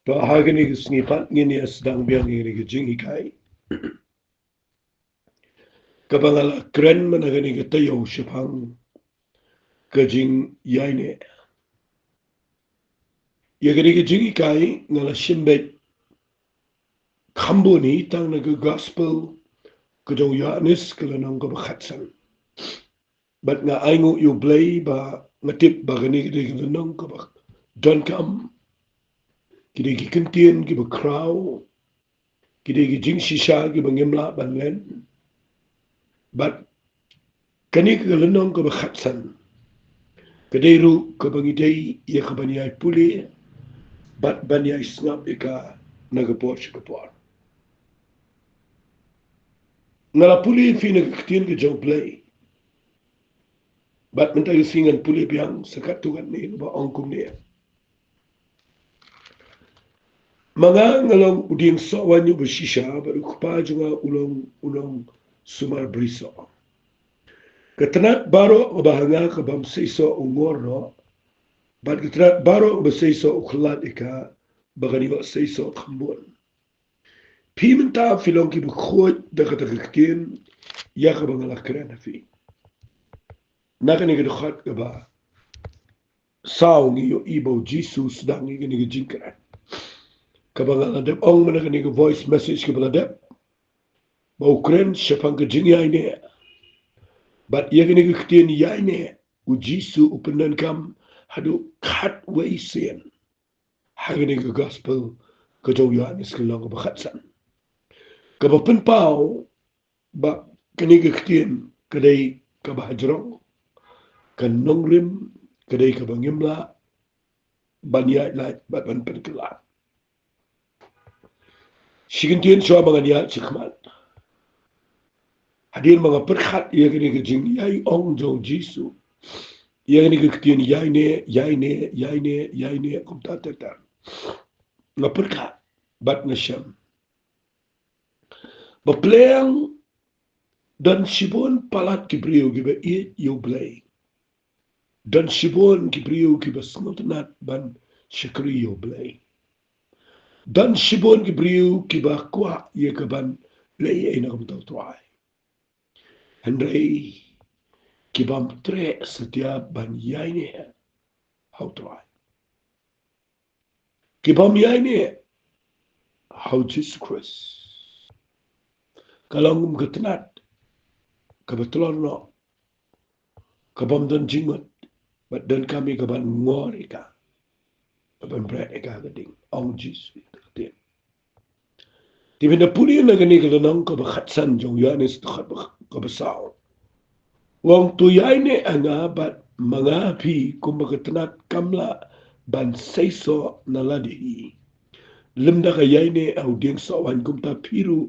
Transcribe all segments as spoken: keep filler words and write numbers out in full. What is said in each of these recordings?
To, ha kane ka sngi pat ngin ïa sdang biang ïa kane ka jinghikai kaba nga la kren mynta ha kane ka taïew shaphang ka jingïaineh. Ïa kane ka jinghikai nga la shim beit kham bun hi tang na ka gospel ka jong u Ïohannes ka lynnong kaba khatsan. Bad nga ainguh ïa u Blei ba nga tip ba kane ka dei ka lynnong kaba donkam, ki dei ki kyntien kiba khraw, ki dei ki jingshisha kiba ngim lah ban len. Bad kane ka lynnong kaba khatsan ka dei ruh kaba ngi dei ïa ka ban ïai pule bad ban ïai sngap ïa ka na ka por sha ka por. Nga la pule ïa phi na ka ktien ka jong u Blei. Bad mynta ka sngi ngan pule biang sa katto katne kaba ong kumne. Ma nga nga long u dieng soh waiñ uba shisha, bad u Kpa jong nga u long u nongsumar brisoh. Ka tnat baroh kaba ha nga ka bym seisoh u ngor noh, bad ka tnat baroh kaba seisoh u khlad ïa ka ba kan ïoh seisoh kham bun. Phi mynta phi long kiba khuid da kata ka ktien ïa kaba nga la kren ha phi. Na kane ka dkhot kaba saw ngi ïohi ba u Jisu u sdang ïa kane ka jingkren kaba nga la dep ong mynta ha kane ka voice message kaba la dep, ba u kren shaphang ka jingïaineh. Bad ïa kane ka ktien ïaineh u Jisu u pyndonkam haduh khatwei sien ha kane ka gospel ka jong u Ïohannes ka lynnong kaba khatsan, kaba pynpaw ba kane ka ktien ka dei kaba hajrong, ka nongrim, ka dei kaba ngim lah ban ïaid lait bad ban pynkylla. Shi kyntien shuwa ba ngan ïaid shakhmat, hadien ba nga pyrkhat ïa kane ka jingïaiong jong u Jisu, ïa kane ka ktien ïaineh, ïaineh, ïaineh, ïaineh kumta ter ter, nga pyrkhat bad nga shem ba pleng don shibun palat ki briew kiba ïeit ïa u Blei. Don shibun ki briew kiba sngewtynnat ban shakri ïa u Blei. Don shibun ki briew kiba kwah ïa ka ban leh ei ei na ka bynta u Trai. Hynrei ki bym treh satia ban ïaineh ha u Trai. Ki bym ïaineh ha u Jisu Khrist. Ka long kum ka tnat kaba tlot noh, ka bym don jingmut, bad donkam ïa ka ban ngor ïa ka, ka ban bret ïa ka ha ka ding, ong u Jisu ïa ka ktien. Te phin da pule na kane ka lynnong kaba khatsan jong u Ïohannes dkhot ba, kaba saw. U ong, to ïaineh ha nga bad ma nga ha phi, kumba ka tnat kam lah ban seisoh na lade hi, lymda ka ïaineh ha u dieng soh waiñ, kumta phi ruh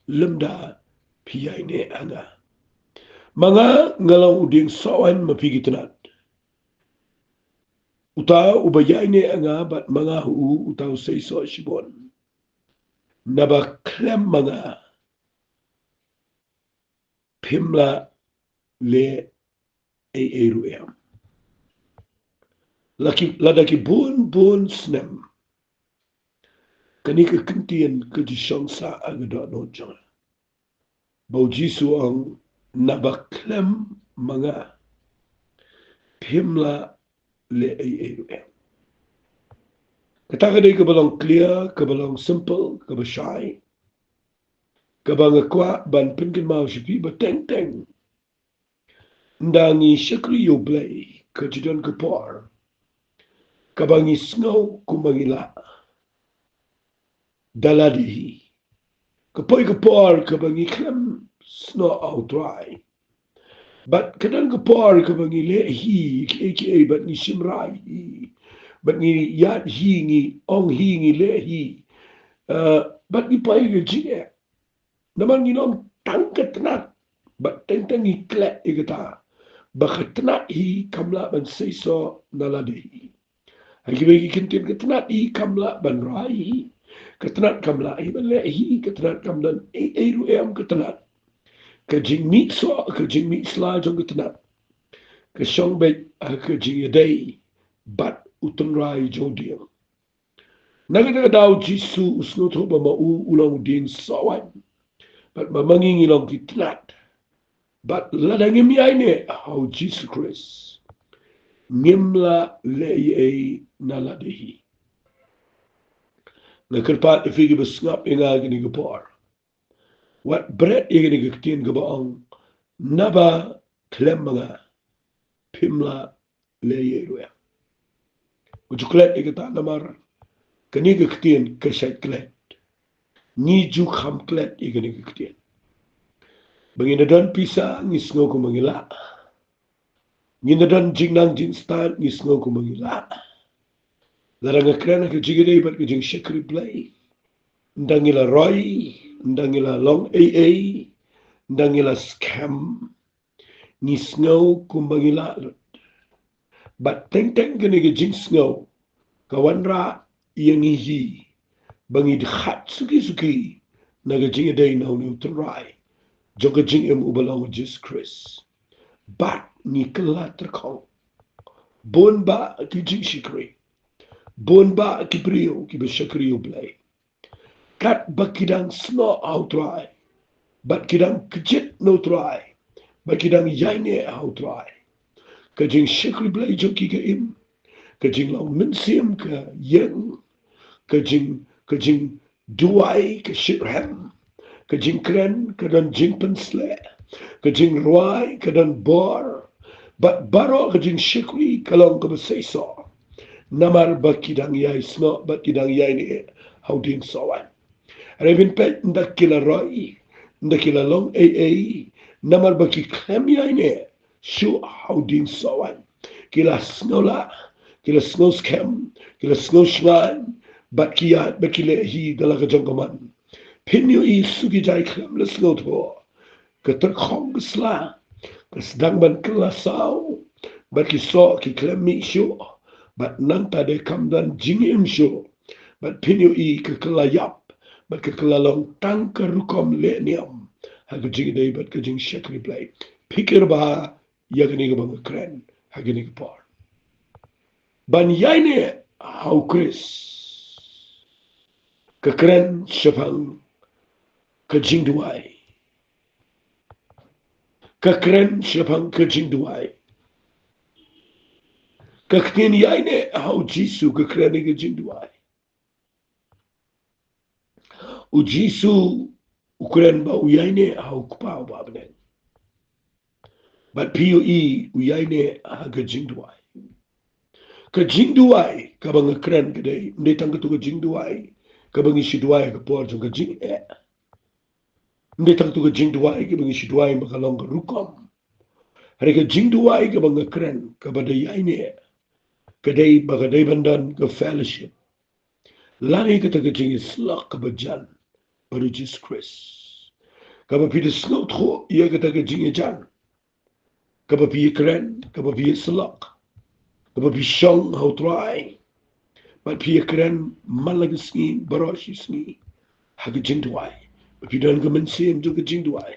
lymda phi ïaineh ha nga. Ma nga nga long u dieng soh waiñ, ma phi ki tnat. Uta uba ïaineh ha nga bad ma nga ha u, uta u seisoh shibun. Naba khlem ma nga phim lah leh ei ei ruh em. La ki, lada ki bun bun snem kane ka kyntien ka ju shong sah ha ka dohnud jong nga, ba u Jisu u ong, naba khlem ma nga phim lah leh ei ei ruh em. Kata ka dei kaba long clear, kaba long simple, kaba shai, kaba nga kwah ban pynkynmaw sha phi ba teng teng ynda ngi shakri ïa u Blei, ka ju don ka por kaba ngi sngew kumba ngi lah da lade hi. Ka poi ka por kaba ngi khlem snoh ha u Trai. Bad ka don ka por kaba ngi leh hi kiei kiei, bad ngi shim rai hi, bad ngi ïaid hi, ngi ong hi, ngi leh hi. Eh, bad ngi poi ka jingeh. Namar ngi long tang ka tnat, bad teng teng ngi klet ïa kata ba ka tnat hi kam lah ban seisoh na lade hi. Ha kiwei ki kyntien, ka tnat hi kam lah ban rai hi, ka tnat kam lah hi ban leh hi, ka tnat kam don ei ei ruh em, ka tnat. Ka jingmih soh, ka jingmih sla jong ka tnat ka shong beit ha ka jingïadei bad u tynrai jong u dieng. Na kata ka daw u Jisu u sngewthuh ba ma u u long u dieng sohwaiñ, bad ba ma ngi ngi long ki tnat. Bad lada ngim ïaineh ha u Jisu Khrist, ngim lah leh ei ei na lade hi. Nga kyrpad ïa phi kiba sngap ïa nga kine ki por, wat bret ïa kine ki ktien kiba ong, naba khlem ma nga phim lah leh ei ei ruh. Nga ju klet ïa kata namar kine ki ktien ka shait klet. Ngi ju kham klet ïa kine ki ktien. Ba ngin da don pisa ngi sngew kumba ngi lah. Ngin da don jingnang jingstad ngi sngew kumba ngi lah. Lada nga kren ha ka jingïadei bad ka jingshakri Blei, ynda ngi la roi, ynda ngi la long ei ei, ynda ngi la skhem, ngi sngew kumba ngi lah lut. Bad teng teng kane ka jingsngew ka wanrah ïa ngi hi ba ngi dkhat suki suki na ka jingïadei na une u Trai jong ka jingim uba long u Jisu Khrist. Bad ngi kylla tyrkhong. Bun bah ki jingshakri, bun bah ki briew kiba shakri ïa u Blei, katba ki dang snoh ha u Trai, bad ki dang kjit na u Trai, bad ki dang ïaineh ha u Trai, ka jingshakri Blei jong ki ka im. Ka jinglong mynsiem ka ïeng. Ka jing, ka jingduwai ka shitrhem. Ka jingkren ka don jingpynsleh. Ka jingrwai ka don bor. Bad baroh ka jingshakri ka long kaba seisoh, namar ba ki dang ïai snoh bad ki dang ïaineh ha u dieng sohwaiñ. Hynrei phin peit, ynda ki la roi, ynda ki la long ei ei, namar ba ki khlem ïaineh shuh ha u dieng sohwaiñ, ki la sngew lah, ki la sngew skhem, ki la sngew shngaiñ, bad ki ïaid bad ki leh hi da la ka jong ka mon. Phin ïohi suki jai khlem la sngewthuh, ka tyrkhong ka sla ka sdang ban kylla saw, bad ki soh ki khlem mih shuh, bad nangta de kam don jingim shuh. Bad phin ïohi ka kylla ïap, bad ka kylla long tang ka rukom leh niam ha ka jingïadei bad ka jingshakri Blei. Pyrkhat bha ïa kane kaba nga kren ha kane ka por. Ban ïaineh ha u Khrist ka kren shaphang ka jingduwai. Ka kren shaphang ka jingduwai. Ka ktien ïaineh ha u Jisu ka kren ïa ka jingduwai. U Jisu u kren ba u ïaineh ha u Kpa uba ha bneng. Bad phi ïohi u ïaineh ha ka jingduwai. Ka jingduwai kaba nga kren ka dei, ym dei tang kato ka jingduwai kaba ngi shu duwai ha ka por jong ka jingeh. Ym dei tang kato ka jingduwai kaba ngi shu duwai ba ka long ka rukom. Hynrei ka jingduwai kaba nga kren kaba dei ïaineh, ka dei ba ka dei ban don ka fellowship lane kata ka jingïasyllok kaba jan bad u Jisu Khrist, kaba phi da sngewthuh ïa kata ka jingïajan, kaba phi ïakren, kaba phi ïasyllok, kaba phi shong ha u Trai, bad phi ïakren man la ka sngi baroh shi sngi ha ka jingduwai, bad phi don ka mynsiem jong ka jingduwai.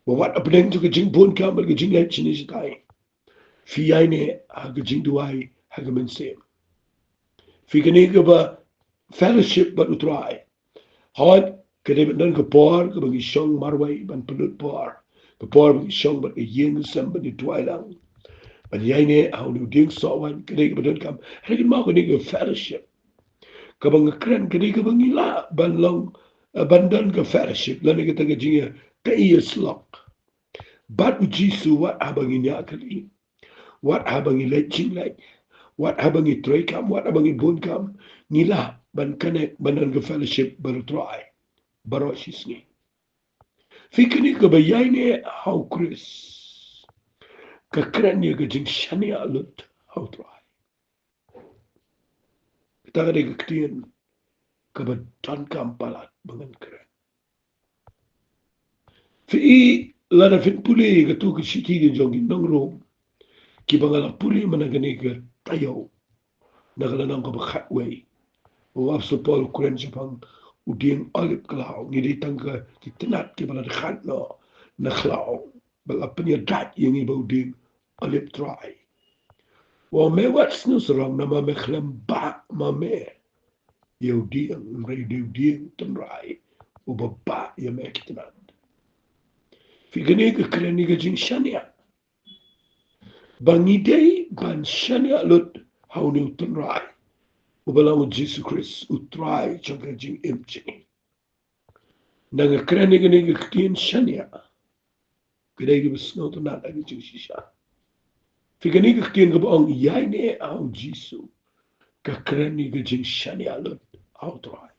Ba wat hapdeng jong ka jingbun kam bad ka jingleh shane shatai, phi ïaineh ha ka jingduwai ha ka mynsiem. Phi kane kaba fellowship bad u Trai. Hooid, ka dei ban don ka por kaba ngi shong marwei ban pynlut por, ka por ba ngi shong bad ka ïing ka sem ban ïaduwai lang, ban ïaineh ha une u dieng sohwaiñ, ka dei kaba donkam. Hynrei kynmaw kane ka fellowship kaba nga kren ka dei kaba ngi lah ban long, eh, ban don ka fellowship lane kata ka jingïa, ka ïasyllok bad u Jisu wat haba ngi ñiah kali, wat haba ngi leit jingleit, wat haba ngi trei kam, wat haba ngi bun kam, ngi lah ban connect, ban don ka fellowship bad u Trai baroh shi sngi. Phi, kane kaba ïaineh ha u Khrist ka kren ïa ka jingshaniah lut ha u Trai. Kata ka dei ka ktien kaba donkam palat ba ngan kren. Phi, lada phin pule ïa kato ka shithi ka jong ki nong Rom kiba nga la pule mynta kane ka taïew, na ka lynnong kaba khatwei, u Apostol Paul u kren shaphang u dieng olib khlaw. Ngi dei tang ka, ki tnat kiba la dkhat noh na khlaw, ba la pynïadait ïa ngi ba u dieng olib Trai. Wa me wat sngewsarong namar me khlem bah ma me. ïa u dieng, hynrei dei u dieng tynrai uba bah ïa me ki tnat. Phi, kane ka kren ïa ka jingshaniah ba ngi dei ban shaniah lut ha une u tynrai uba long u Jisu Khrist, u Trai jong ka jingim jong ngi. Nang ka kren ïa kane ka ktien shaniah, ka dei kaba sngewtynnat ha ka jingshisha. Phi, kane ka ktien kaba ong ïaineh ha u Jisu, ka kren ïa ka jingshaniah lut ha u Trai.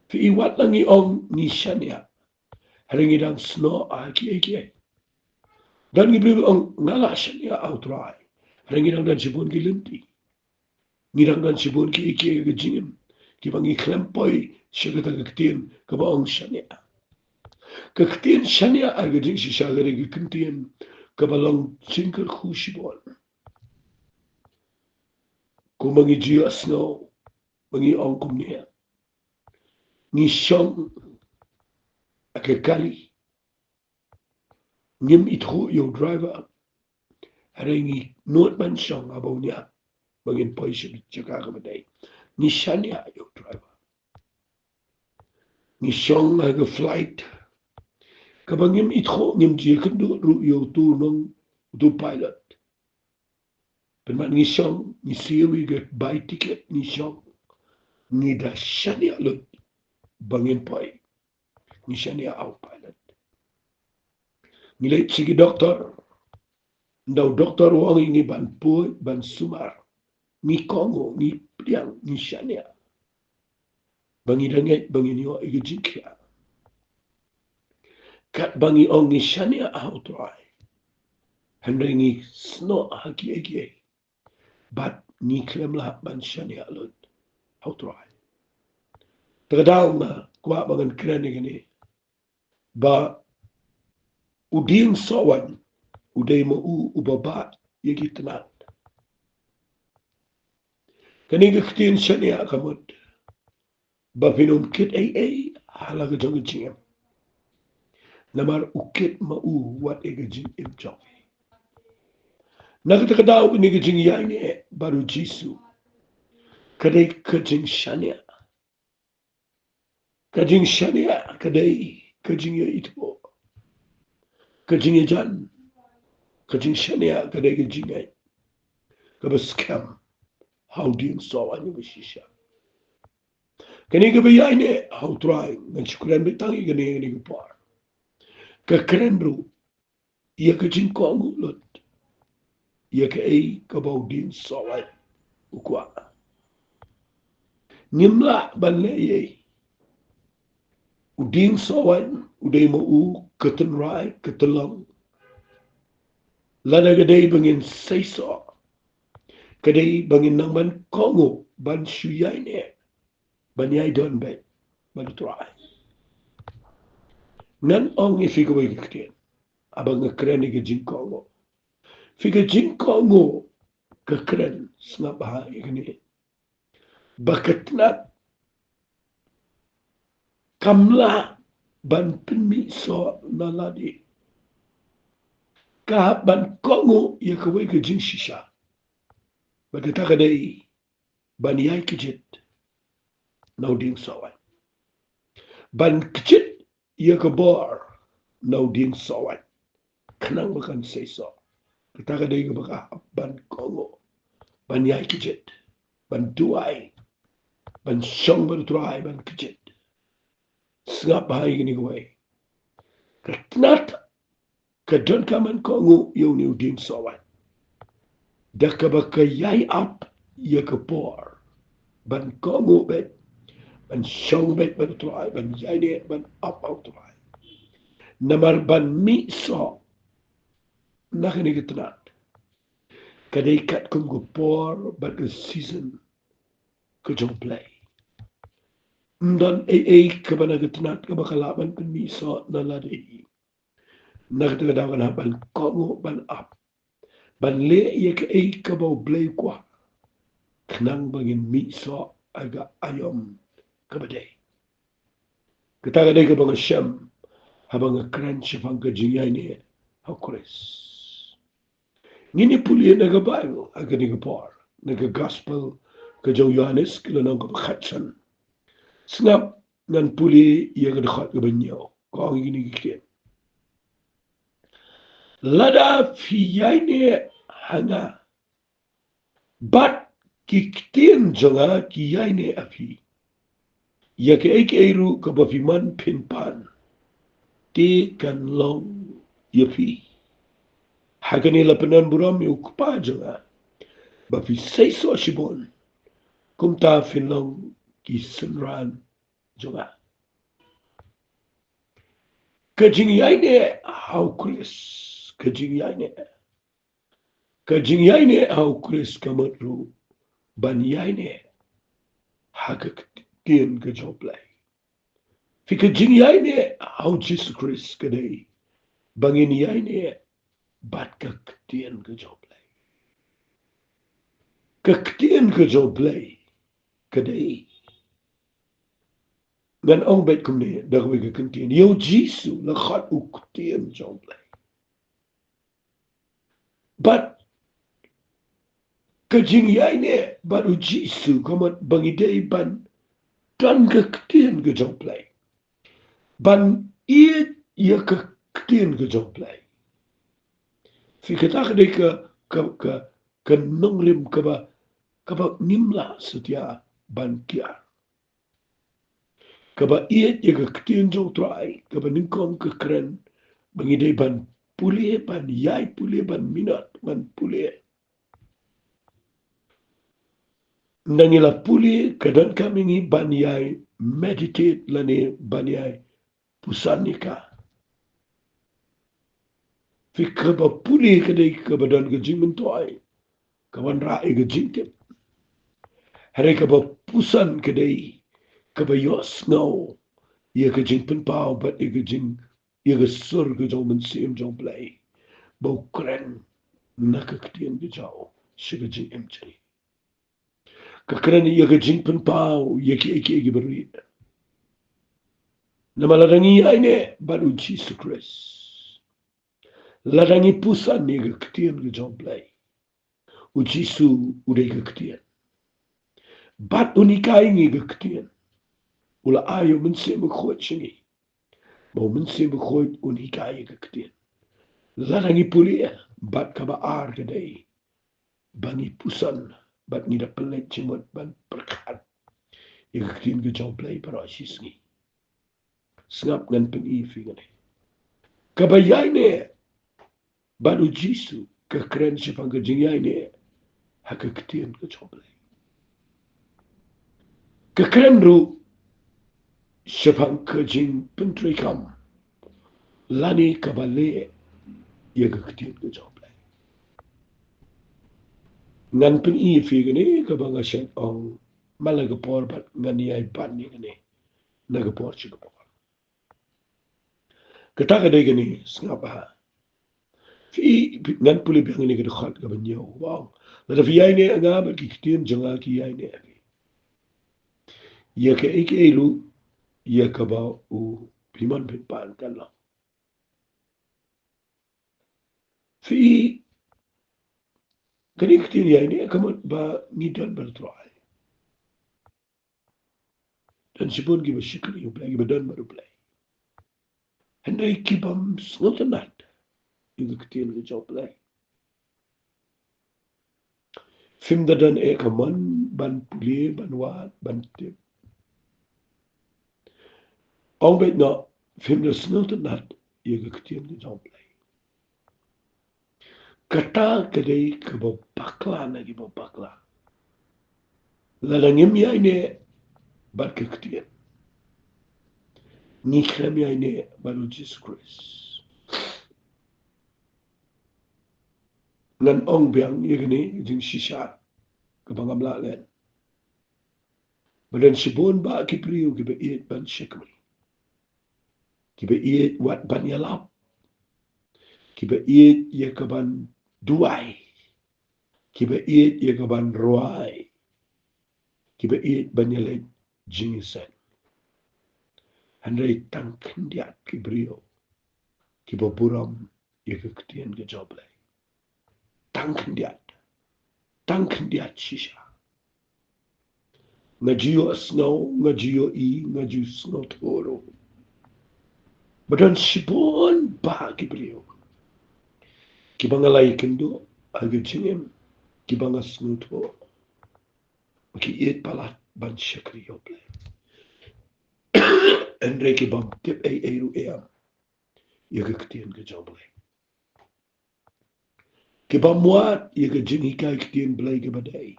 Phi, wat la ngi ong ngi shaniah, hynrei ngi dang snoh ha kiei kiei. Don ki briew ba ong nga la shaniah ha u Trai, hynrei ngi dang don shibun ki lynti, ngi dang don shibun kiei kiei ha ka jingim kiba ngi khlem poi sha kata ka ktien kaba ong shaniah. Ka ktien shaniah ha ka jingshisha ka dei ka ktien kaba long jingkyrkhu shibun. Kumba ngi ju ïohsngew ba ngi ong kumne, ngi shong ha ka kali, ngim ithuh ïa u driver, hynrei ngi nud ban shong haba u ñiah ba ngin poi sha ka jaka kaba dei. Ngi shaniah ïa u driver. Ngi shong ha ka flight kaba ngim ithuh, ngim ju ïakynduh ruh ïa utu u nong, utu u pilot. Pynban ngi shong, ngi siew ïa ka bai tiket, ngi shong, ngi da shaniah lut ba ngin poi. Ngi shaniah ha u pilot. Ngi leit sha ki doktor, ynda u doktor u ong ïa ngi ban poi, ban sumar, ngi kohnguh, ngi pdiang, ngi shaniah ba ngi da ngeit ba ngin ïoh ïa ka jingkhiah. Katba ngi ong ngi shaniah ha u Trai, hynrei ngi snoh ha kiei kiei bad ngi khlem lah ban shaniah lut ha u Trai. Te ka daw nga kwah ba ngan kren ïa kane, ba u dieng sohwaiñ u dei ma u uba bah ïa ki tnat. Kane ka ktien shaniah ka mut ba phin ym kit ei ei ha la ka jong ka jingim, namar u kit ma u wat ïa ka jingim jong phi. Na kata ka daw kane ka jingïaineh bad u Jisu ka dei ka jingshaniah. Ka jingshaniah ka dei ka jingïaithuh. Ka jingïajan, ka jingshaniah ka dei ka jingngeit kaba skhem ha u dieng sohwaiñ uba shisha. Kane kaba ïaineh ha u Trai, ngan shu kren beit tang ïa kane, kane ka por. Ka kren ruh ïa ka jingkohnguh lut ïa kaei kaba u dieng sohwaiñ u kwah. Ngim lah ban leh ei ei. U dieng sohwaiñ u dei ma u ka tynrai, ka tynlong. Lada ka dei ba ngin seisoh, ka dei ba ngin nang ban kohnguh, ban shu ïaineh, ban ïai don beit bad u Trai. Ngan ong ïa phi kawei ka ktien haba nga kren ïa ka jingkohnguh. Phi, ka jingkohnguh ka kren, sngap bha ïa kane, ba ka tnat kam lah ban pynmih soh na lade. Ka hap ban kohnguh ïa kawei ka jingshisha. Bad kata ka dei ban ïai kjit na u dieng sohwaiñ, ban kjit ïa ka bor na u dieng sohwaiñ khnang ba kan seisoh. Kata ka dei kaba ka hap ban kohnguh, ban ïai kjit, ban duwai, ban shong bad u Trai, ban kjit. Sngap bha ïa kane kawei. Ka tnat ka donkam ban kohnguh ïa une u dieng sohwaiñ da kaba ka ïai ap ïa ka por ban kohnguh beit, ban shong beit bad u Trai, ban ïaineh, ban ap ha u Trai. Namar ban mih soh na kane ka tnat ka dei katkum ka por bad ka season ka jong U Blei. Ym don ei ei kaba na ka tnat kaba ka lah ban pynmih soh na lade hi. Na kata ka daw kan hap ban kohnguh, ban ap, ban leh ïa kaei kaba U Blei u kwah khnang ba ngin mih soh ha ka aïom kaba dei. Kata ka dei kaba nga shem haba nga kren shaphang ka jingïaineh ha U Khrist. Ngin ïa pule na ka Baibl ha kane ka por, na ka Gospel ka jong u Ïohannes ka lynnong kaba khatsan. Sngap, ngan pule ïa ka dkhot kaba hynñiew. Ka ong ïa kine ki ktien. Lada phi ïaineh ha nga, bad ki ktien jong nga ki ïaineh ha phi, ïa kaei kaei ruh kaba phi mon phin pan, te kan long ïa phi. Ha kane la pynbna burom ïa u Kpa jong nga, ba phi seisoh shibun, kumta phin long ki synran jong nga. Ka jingïaineh ha u Khrist, ka jingïaineh. Ka jingïaineh ha u Khrist ka mut ruh ban ïaineh ha ka ktien ka jong u Blei. Phi, ka jingïaineh ha u Jisu Khrist ka dei ba ngin ïaineh bad ka ktien ka jong u Blei. Ka ktien ka jong u Blei ka dei, ngan ong beit kumne da kawei ka kyntien, ïa u Jisu la khot u ktien jong u Blei. Bad ka jingïaineh bad u Jisu ka mut ba ngi dei ban don ka ktien ka jong u Blei, ban ïeit ïa ka ktien ka jong u Blei. Phi, kata ka dei ka, ka, ka, ka nongrim kaba, kaba ngim lah satia ban kiar. Kaba ïeit ïa ka ktien jong u Trai, kaba nyngkong ka kren ba ngi dei ban pule, ban ïai pule, ban minot, ban pule. Nda ngi la pule, ka donkam ïa ngi ban ïai meditate lane ban ïai puson ïa ka. Phi, kaba pule ka dei kaba don ka jingmyntoi, ka wanrah ïa ka jingtip. Hynrei kaba puson ka dei kaba ïohsngew ïa ka jingpynpaw bad ïa ka jing, ïa ka sur ka jong u Mynsiem jong u Blei, ba u kren na ka ktien ka jong u sha ka jingim jong ngi. Ka kren ïa ka jingpynpaw ïa kiei kiei kiba rit. Namar lada ngi ïaineh bad u Jisu Khrist, lada ngi puson ïa ka ktien ka jong u Blei, u Jisu u dei ka ktien. Bad un hikai ïa ngi ka ktien. U la ai ïa u Mynsiem Bakhuid sha ngi, ba u Mynsiem Bakhuid un hikai ïa ka ktien. Lada ngi pule, bad kaba ar ka dei ba ngi puson bad ngi da pynleit jingmut ban pyrkhat ïa ka ktien ka jong u Blei baroh shi sngi. Sngap, ngan pyni ïa phi kane. Kaba ïaineh bad u Jisu ka kren shaphang ka jingïaineh ha ka ktien ka jong u Blei. Ka kren ruh shaphang ka jingpyntreikam lane kaba leh ïa ka ktien ka jong u Blei. Ngan pyni ïa phi kane kaba nga shait ong man la ka por bad ngan ïai ban ïa kane na ka por sha ka por. Kata ka dei kane, sngap bha. Phi, phi, ngan pule biang ïa kane ka dkhot kaba hynñiew. Wow. Lada phi ïaineh ha nga bad ki ktien jong nga ki ïaineh ha phi, ïa kaei kaei ruh, ïa kaba u phi mon phin pan kan long. Phi, kane ka ktien ïaineh ka mut ba ngi don bad u Trai. Don shibun kiba shakri ïa u Blei, kiba don bad u Blei, hynrei ki bym sngewtynnat ïa ka ktien ka jong u Blei. Phim da don eh ka mon ban pule, ban wad, ban tip. Ong beit noh, phim da sngewtynnat ïa ka ktien ka jong u Blei. Kata ka dei kaba bakla na kiba bakla. Lada ngim ïaineh bad ka ktien, ngi khlem ïaineh bad u Jisu Khrist. Ngan ong biang ïa kane ka jingshisha kaba ngam lah len. Ba don shibun bah ki briew kiba ïeit ban shakri, kiba ïeit wat ban ïalap, kiba ïeit ïa ka ban duwai, kiba ïeit ïa ka ban rwai, kiba ïeit ban ïaleit jingïaseng. Hynrei tang khyndiat ki briew kiba burom ïa ka ktien ka jong u Blei. Tang khyndiat. Tang khyndiat shisha. Nga ju ïohsngew, nga ju ïohi, nga ju sngewthuh ruh ba don shibun bah ki briew kiba nga la ïakynduh ha ka jingim, kiba nga sngewthuh ba ki ïeit palat ban shakri ïa U Blei. Hynrei ki bym tip ei ei ruh em ïa ka ktien ka jong U Blei. Ki bym wad ïa ka jinghikai ktien Blei kaba dei.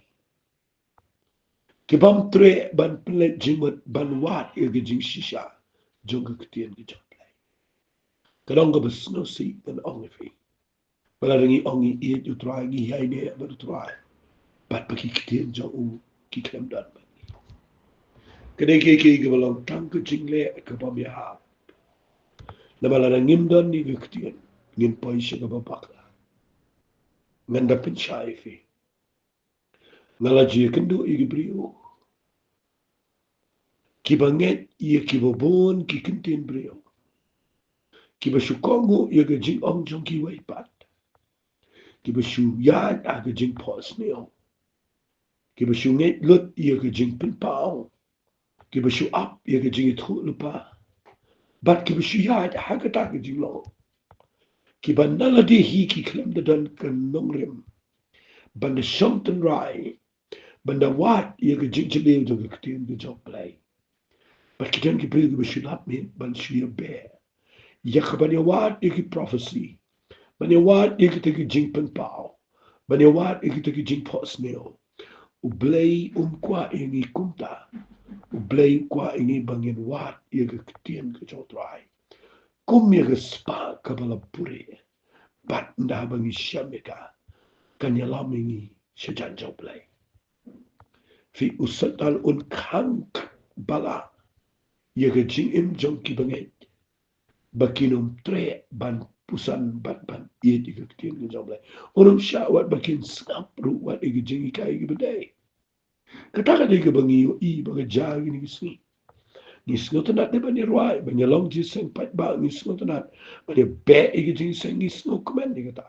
Ki bym treh ban pynleit jingmut ban wad ïa ka jingshisha jong ka ktien ka jong U Blei. Ka dang kaba sngewsih ngan ong ïa phi ba lada ngi ong ngi ïeit U Trai, ngi ïaineh bad U Trai, bad ba ki ktien jong u ki khlem don bad ngi, ka dei ka, ka, kaba long tang ka jingleh kaba ïahap. Namar lada ngim don ïa ka ktien, ngin poi sha kaba bakla. Ngan da pynshai ïa phi. Nga la ju ïakynduh ïa ki briew kiba ngeit ïa kiba bun ki kyntien briew, kiba shu kohnguh ïa ka jingong jong kiwei pat, kiba shu ïaid ha ka jingphohsniew, kiba shu ngeit lut ïa ka jingpynpaw, kiba shu ap ïa ka jingïathuhlypa, bad kiba shu ïaid ha kata ka jinglong, kiba na lade hi ki khlem da don ka nongrim ban da shong tynrai, ban da wad ïa ka jingjylliew jong ka ktien ka jong U Blei. Bad ki don ki briew kiba shu lap miet ban shu ïabeh ïa ka ban ïawad ïa ki prophecy, ban ïawad ïa kita ki jingpynpaw, ban ïawad ïa kita ki jingphohsniew. U Blei um kwah ïa ngi kumta. U Blei u kwah ïa ngi ba ngin wad ïa ka ktien ka jong U Trai kum ïa ka spah kaba la buhrieh, bad ynda ba ngi shem ïa ka, kan ïalam ïa ngi sha jan jong U Blei. Phi, u Soitan un khang bala ïa ka jingim jong ki bangeit ba kin ym treh ban puson bad ban ïeit ïa ka ktien ka jong U Blei. Un ym shah wat ba kin sngap ruh wat ïa ka jinghikai kaba dei. Kata ka dei kaba ngi ïohi ba ka jia kine ki sngi. Ngi sngewtynnat dei ban ïarwai, ban ïalong jingïaseng paidbah, ngi sngewtynnat ban ïabeh ïa ka jingïaseng, ngi sngewkmen ïa kata.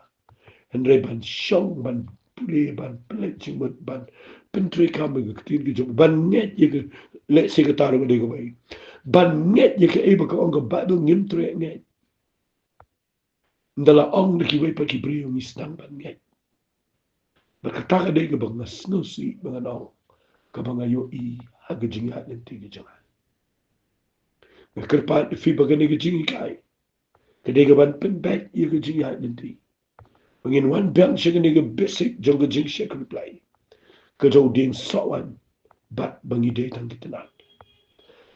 Hynrei ban shong, ban pule, ban pynleit jingmut, ban pyntreikam ïa ka ktien ka jong, ban ngeit ïa ka, lehse kata ruh ka dei kawei. Ban ngeit ïa kaei ba ka ong ka Baibl, ngim treh ngeit. Ynda la ong da kiwei pat ki briew ngi sdang ban ngeit. Bad kata ka dei kaba nga sngewsih ba ngan ong, kaba nga ïohi ha ka jingïaid lynti ka jong nga. Nga kyrpad ïa phi ba kane ka jinghikai ka dei kaban pynbeit ïa ka jingïaid lynti, ba ngin wan biang sha kane ka basic jong ka jingshakri Blei, ka jong u dieng soh waiñ, bad ba ngi dei tang ki tynnat,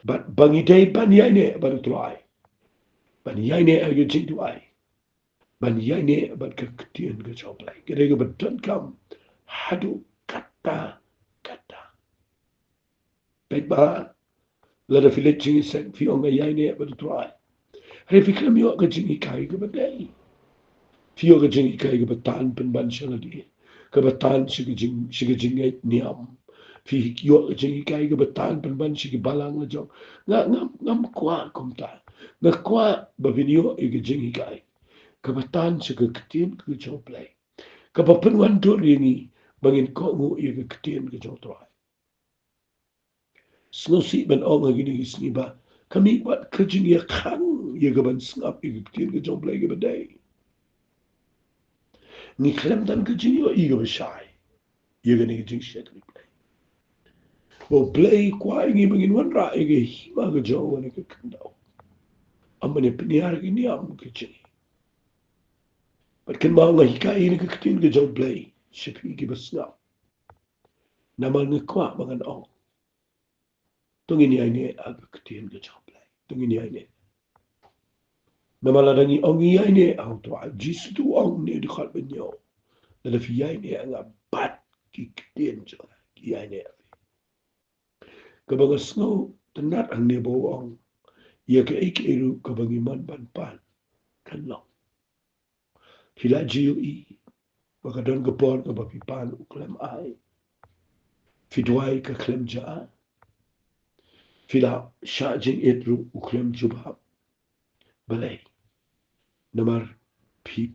bad ba ngi dei ban ïaineh bad U Trai, ban ïaineh ha ka jingduwai, ban ïaineh bad ka ktien ka jong U Blei, ka dei kaba donkam haduh katta katta. Peit ba lada phi leit jingïaseng, phi ong nga ïaineh bad U Trai, hynrei phi khlem ïoh ka jinghikai kaba dei. Phi ïoh ka jinghikai kaba tan pynban sha lade, kaba tan sha ka jing, sha ka jingngeit niam. Phi ïoh ka jinghikai kaba tan pynban sha ki balang lajong. Nga, nga, ngam kwah kumta. Nga kwah ba phin ïoh ïa ka jinghikai kaba tan sha ka ktien ka jong U Blei, kaba pynwandur ïa ngi ba ngin kohnguh ïa ka ktien ka jong U Trai. Sngewsih ban ong ha kine ki sngi ba ka mih wat ka jingïakhang ïa kaban sngap ïa ka ktien ka jong U Blei kaba dei. Ngi khlem don ka jingïohi kaba shai ïa kane ka jingshakri Blei, ba U Blei u kwah ïa ngi ba ngin wanrah ïa ka hima ka jong u ha kane ka khyndew. Ym ban ïa pynïar ki niam ki jong ngi. Bad kynmaw, nga hikai ïa kane ka ktien ka jong U Blei sha phi kiba sngap. Namar nga kwah ba ngan ong, to ngin ïaineh ha ka ktien ka jong U Blei. To ngin ïaineh. Namar lada ngi ong ngi ïaineh ha U Trai, Jisu u ong ha une u dkhot ba hynñiew, lada phi ïaineh ha nga bad ki ktien jong nga ki ïaineh ha phi. Kaba nga sngewtynnat hangne ba u ong, ïa kaei kaei ruh kaba ngi mon ban pan, kan long. Phi la ju ïohi ba ka don ka por kaba phi pan u khlem ai. Phi duwai ka khlem jia. Phi la shah jingit ruh u khlem jubab. Balei? Namar phi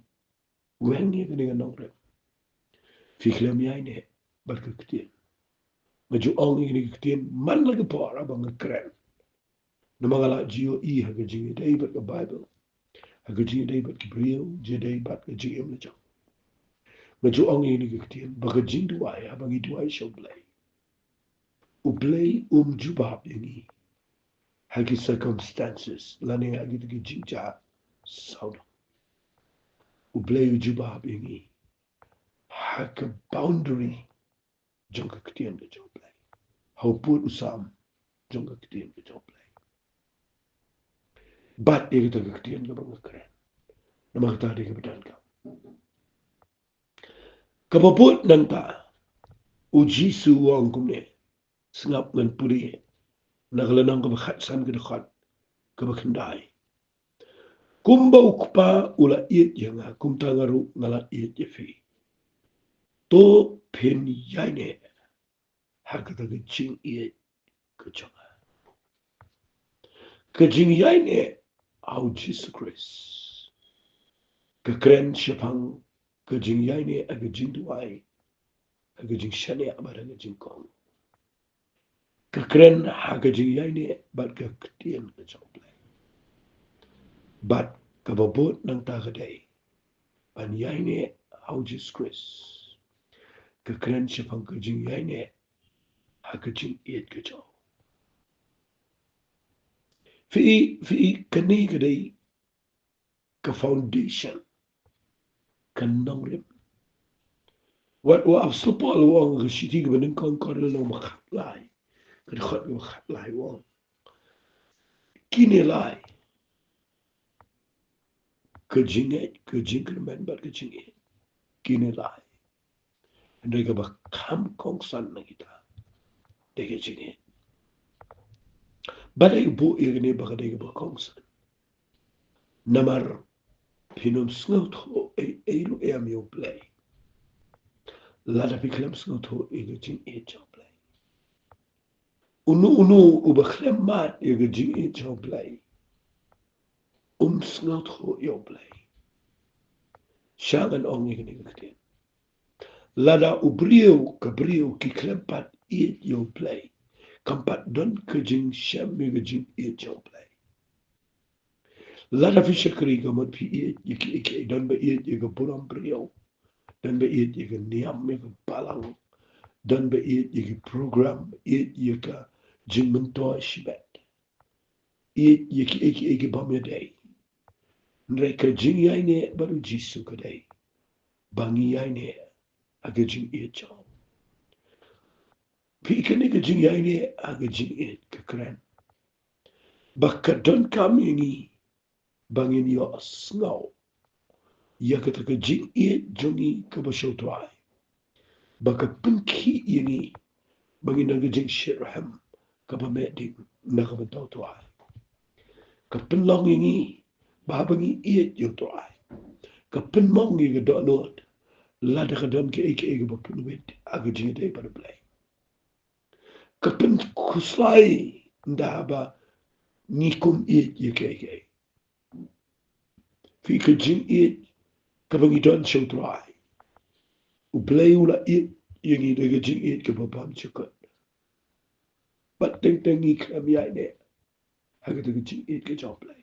weng ïa kane ka nongrim. Phi khlem ïaineh bad ka ktien. Nga ju ong ïa kine ki ktien man la ka por haba nga kren. Namar nga la ju ïohi ha ka jingïadei bad ka Baibl, ha ka jingïadei bad ki briew, jingïadei bad ka jingim la jong. Nga ju ong ïa kine ki ktien ba ka jingduwai, haba ngi duwai sha U Blei, U Blei um jubab ïa ngi ha ki circumstances lane ha ki, ki jingjia sawdong. U Blei u jubab ïa ngi ha ka boundary jong ka ktien ka jong U Blei, ha u pud u sam jong ka ktien ka jong U Blei. Bad ïa kata ka ktien kaba nga kren, namar kata dei kaba donkam. Kaba bud nangta, U Jisu u ong kumne, sngap ngan pule na ka lynnong kaba khatsan, ka dkhot kaba khyndai. Kumba U Kpa u la ïeit ïa nga, kumta nga ruh nga la ïeit ïa phi. To phin ïaineh ha kata ka jingïeit ka jong nga. Ka jingïaineh ha U Jisu Khrist ka kren shaphang ka jingïaineh ha ka jingduwai, ha ka jingshaniah bad ha ka jingkong. Ka kren ha ka jingïaineh bad ka ktien ka jong U Blei. Bad kaba bud nangta ka dei ban ïaineh ha U Jisu Khrist. Ka kren shaphang ka jingïaineh ha ka jingïeit ka jong U. Phi, phi, kane ka dei ka foundation, ka nongrim. Wat u Apostol Paul u ong ha ka shithi kaba nyngkong Korinth lynnong ba khatlai, ka dkhot kaba khatlai, u ong, kine lai, ka jingngeit, ka jingkyrmen bad ka jingïeit, kine lai, hynrei kaba kham kongsan na kita dei ka jingïeit. Balei u buh ïa kane ba ka dei kaba kongsan? Namar phin ym sngewthuh ei ei ruh em ïa U Blei lada phi khlem sngewthuh ïa ka jingïeit jong U Blei. Uno uno uba khlem mad ïa ka jingïeit jong U Blei um sngewthuh ïa U Blei. Sha ngan ong ïa kane ka ktien, lada u briew, ka briew ki khlem pat ïeit ïa U Blei, kam pat don ka jingshem ïa ka jingïeit jong U Blei. Lada phi shakri, ka mut phi ïeit ïa kiei kiei, don ba ïeit ïa ka burom briew, don ba ïeit ïa ka niam, ïa ka balang, don ba ïeit ïa ki program, ïeit ïa ka jingmyntoi shimet, ïeit ïa kiei kiei ki bym ïadei. Hynrei ka jingïaineh bad U Jisu ka dei ba ngi ïaineh ha ka jingïeit jong U. Phi, kane ka jingïaineh ha ka jingïeit ka kren ba ka donkam ïa ngi ba ngin ïohsngew ïa kata ka jingïeit jong ngi kaba sha U Trai, ba ka pynkhih ïa ngi ba ngin don ka jingshitrhem kaba meh ding na ka bynta U Trai. Ka pynlong ïa ngi ba haba ngi ïeit ïa U Trai, ka pynmong ïa ka dohnud lada ka don kaei kaei kaba pynwit ha ka jingïadei bad U Blei. Ka pynkhuslai ynda haba ngi kum ïeit ïa kiei kiei. Phi, ka jingïeit kaba ngi don sha U Trai, U Blei u la ïeit ïa ngi da ka jingïeit kaba bymjukut. Bad teng teng ngi khlem ïaineh ha kata ka jingïeit ka jong U Blei.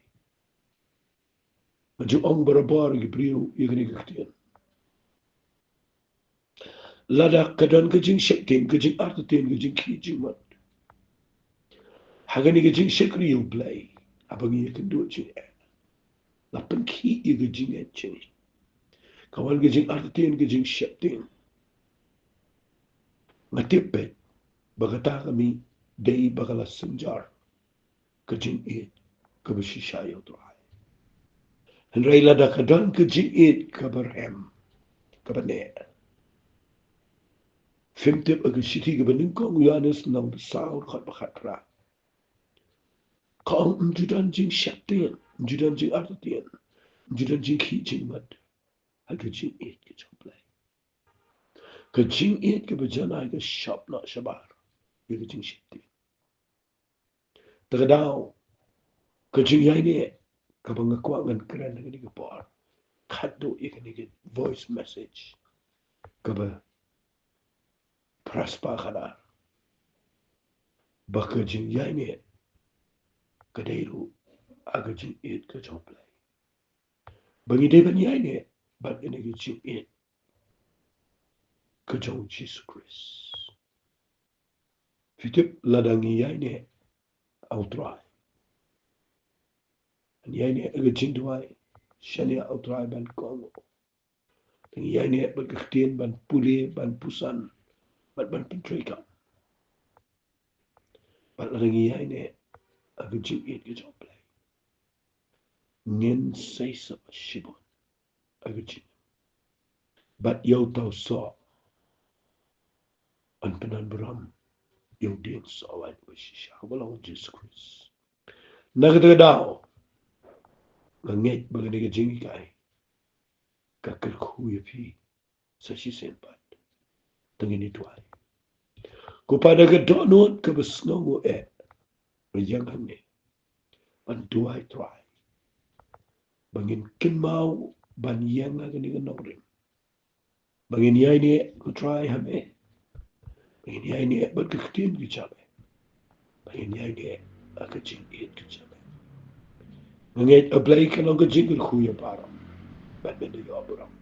Nga ju ong barabor ïa ki briew ïa kane ka ktien. Lada ka don ka jingsheptieng, ka jingartatien, ka jingkhih jingmut ha kane ka jingshakri ïa U Blei, haba ngi ïakynduh jingeh, la pynkhih ïa ka jingngeit jong ngi. Ka wan ka jingartatien, ka jingsheptieng. Nga tip beit ba kata ka mih dei ba ka la synjor ka jingïeit kaba shisha ïa U Trai. Hynrei lada ka don ka jingïeit kaba rhem, kaba neh. Phim tip, ha ka shithi kaba nyngkong u Ïoannis lynnong ba saw, dkhot ba khatphra, ka ong, ym ju don jingsheptieng, ym ju don jingartatien, ym ju don jingkhih jingmut ha ka jingïeit ka jong U Blei. Ka jingïeit kaba janai ka shop noh shabar ïa ka jingsheptieng. Te ka daw, ka jingïaineh kaba nga kwah ngan kren ha kane ka por, khatduh ïa kane ka voice message kaba phra spah khatar, ba ka jingïaineh ka dei ruh ha ka jingïeit ka jong U Blei. Ba ngi dei ban ïaineh bad kane ka jingïeit ka jong U Jisu Khrist. Phi tip, lada ngi ïaineh ha U Trai, ngi ïaineh ha ka jingduwai, shaniah U Trai ban kohnguh. Ngi ïaineh bad ka ktien ban pule, ban puson, bad ban pyntreikam. Bad lada ngi ïaineh ha ka jingïeit ka jong U Blei, ngin sei sah shibun ha ka jingim. Bad ïa uta u soh yn pyndonburom ïa u dieng soh waiñ ba shisha, uba long U Jisu Khrist. Na kata ka daw, nga ngeit ba kane ka jinghikai ka kyrkhu ïa phi sa shisien pat. To ngin ïa duwai. Ko Pa, da ka dohnud kaba sngewnguh eh, nga ïeng hangne ban duwai, Trai, ba ngin kynmaw ban ïeng ha kane ka nongrim, ba ngin ïaineh, ko Trai, ha me, ba ngin ïaineh bad ka ktien ka jong me, ba ngin ïaineh ha ka jingïeit ka jong me. Nga ngeit, A Blei, ka long ka jingkyrkhu ïa baroh, bad men da ïoh burom.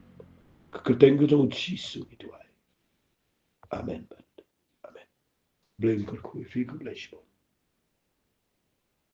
Ha ka kyrteng ka jong U Jisu ngi duwai. Amen bad amen. Blei un kyrkhu ïa phi, khublei shibun.